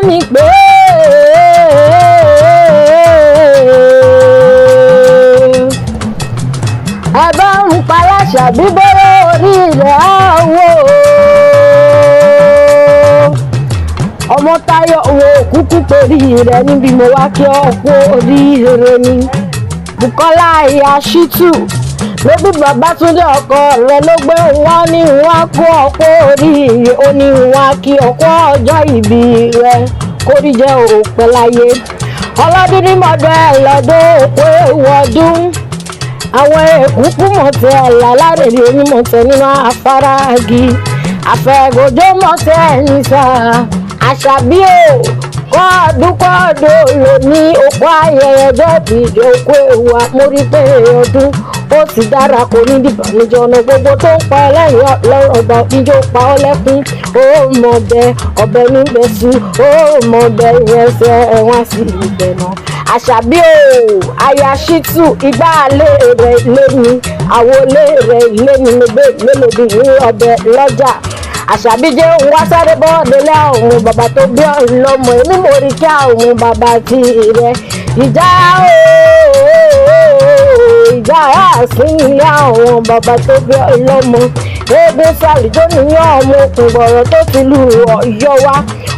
mi pé ẹ bá ń paláṣà bíbọ́rọ̀ orí rẹ̀ á wò ọmọ Táyọ̀ wo kúkú torí rẹ̀ níbi mo wá kí ọ kú oríire ni. Bùkọ́lá ìyá Ṣítù ló bí Babátúndé ọkọ rẹ̀ ló gbé wọn ní wọn kó ọkọ oríire, ó ní wọn kí ọkọ ọjọ́ ìbí rẹ̀ kórí jẹ́ òpẹ́ láyé. Ọlọ́dún ní mọ̀dọ́ ẹ̀ lọ́dún òpó ewu ọdún àwọn èkúkú mọ̀tẹ́ lálárèrè onímọ̀tẹ́ nínú afárá-agi àfẹ́gòjó mọ̀tẹ́ ní sáà àṣàbí o kọ́ọ̀dún kọ́ọ̀dún ló ní òkú ayẹyẹ ọjọ́ ìbí òkú ewu amórí pé ọdún ó ti dára kò ní dìbànújẹ́ ọ̀nà gbogbo tó ń pa ẹlẹ́yìn ọlọ́run ọba níjó pa ọ́ lẹ́kún. Ó mọ ọbẹ̀ ọbẹ̀ nígbẹ̀sù, ó mọ ọbẹ̀ ìyẹn ṣe ẹ̀wọ̀n sí ibẹ̀ náà. Àṣàbí o aya Ṣítù igbá alẹ́ rẹ̀ lé ní àwọlé rẹ̀ lé ní gbé lélòbìnrin ọbẹ̀ lọ́jà. Àṣàbí jẹ́ òun wá sáré bọ́ọ̀dé lẹ́ òun bàbá tó bí ọ̀hún lọ́mọ èmi mo rí kí àwọn bàbá ti rẹ̀ ìjà ooo ìjà àsín ilé àwọn bàbá tó bí ọlọ́mọ. Eégún sàlìjó nìyẹn ọmọ okùn gbọ̀rọ̀ tó ti lu Ọ̀yọ́ wa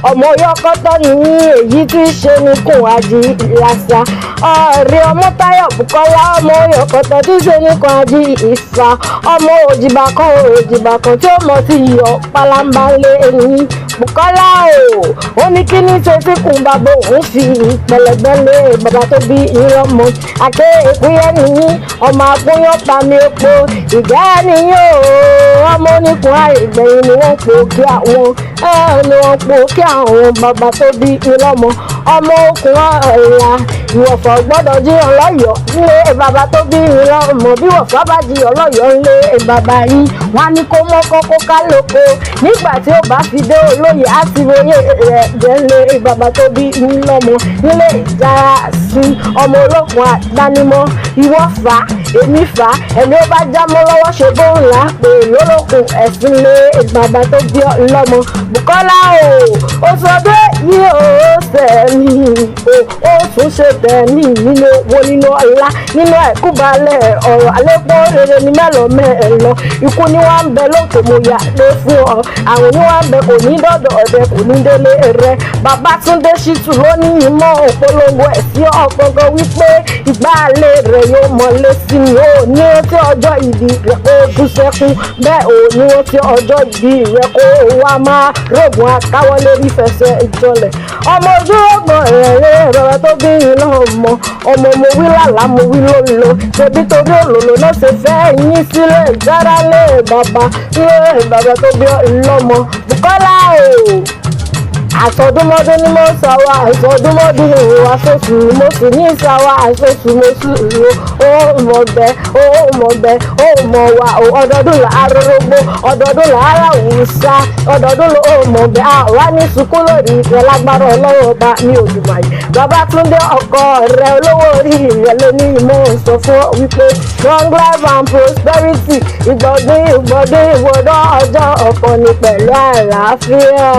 ọmọ yọkọtọ nìyí èyí tí í ṣe ní kùn àjí ìlàsà ọ̀rẹ́ ọmọ Táyọ̀ Bùkọ́lá ọmọ yọkọtọ tí í ṣe ní kùn àjí ìsà ọmọ òjìbá kan òjìbá kan tí ó mọ̀ sí iyọ̀ pálábá lé eyín. Bùkọ́lá o ó ní kí ní ṣe síkùn bàbá òun fi pẹlẹbẹ lé bàbá tó bí ìrọmọ àké ìpínyẹ nìyí ọmọ àpóyán pàmì epo ìgá nìyí o ọmọ oníkùn àìgbẹ̀yìn ni wọ́n pò kí àwọn ni wọ́n pò kí àwọn bàbá tó bí ìrọmọ ọmọ okùn ọ̀la ìwọ̀fọ̀ gbọ́dọ̀ jíyàn lọ́yọ̀ọ́ nílé bàbá tó bí ìrọmọ bí wọ̀fọ̀ bá jíyàn lọ́yọ̀ọ́ nílé bàbá yín wọn á ní kó mọ́kọ́ kó ká lóko nígbà tí ó bá fi dé olóyè á ti wòye rẹ̀ jẹ́ nílé bàbá tó bí lọ́mọ nílé ìjára sí ọmọ olókun àdánimọ̀ ìwọ fà á èmi fà á ẹni ó bá jámọ́ lọ́wọ́ ṣe bóun là á pè lólókun ẹ̀sìn lé bàbá tó bí lọ́mọ. Bùkọ́lá o ó sọ pé yìí ó sẹ́mi o ó tún ṣe tẹ̀mí nínú owó nínú ọlá nínú ẹ̀kúbalẹ̀ ọ̀rọ̀ àlékún rere ní mẹ́lọ̀ mẹ́lọ ikú ni wọ́n ń bẹ lókè mo yà lé fún ọ àrùn ni wọ́n ń bẹ kò ní dọ́dọ̀ ọ̀dẹ kò ní délé rẹ. Babátúndé Ṣítù ló ní ìmọ̀ òpolongo ẹ̀ sí ọ̀gangan wípé ìgbàlè rẹ̀ yóò mọ̀lé sí i ó ní tí ọjọ́ ìbí rẹ̀ kó bú sẹ́kún bẹ́ẹ̀ ò ní tí ọjọ́ ìbí rẹ̀ kó wá máa rògùn àkáwọlé rí fẹsẹ̀ ìjọlẹ̀ ọmọ ojú ọgbọ̀n rẹ̀ rẹ̀ tó bí iná ọmọ ọmọ mo wí lálá mo wí lólo ṣebí torí òlòlò náà ṣe fẹ́ yín sílẹ̀ jára lé bàbá lé bàbá tó bí lọ́mọ. Bùkọ́lá o àsọdúnmọ́dún ni mo sọ wá àsọdúnmọ́dún ìwà sóṣù mo sì ní ìsàwà àsọṣù mo sì ro ó mọ̀ bẹ́ ó mọ̀ bẹ́ ó mọ̀ wà ó ọdọọdún là á rórógbó ọdọọdún là á ráwùsá ọdọọdún ló ó mọ̀ bẹ́ àwa ní sùkú lórí ìfẹ́ lágbára ọlọ́wọ́ ọba ní Olùwàyí. Babátúndé ọkọ rẹ olówó orí rẹ ló ní ìmọ̀ sọ fún ọ wípé long life and prosperity ìgbọ̀dún ìgbọ̀dún ìgbọ̀dún ọjọ́ ọ̀kan ní pẹ̀lú àlàáfíà.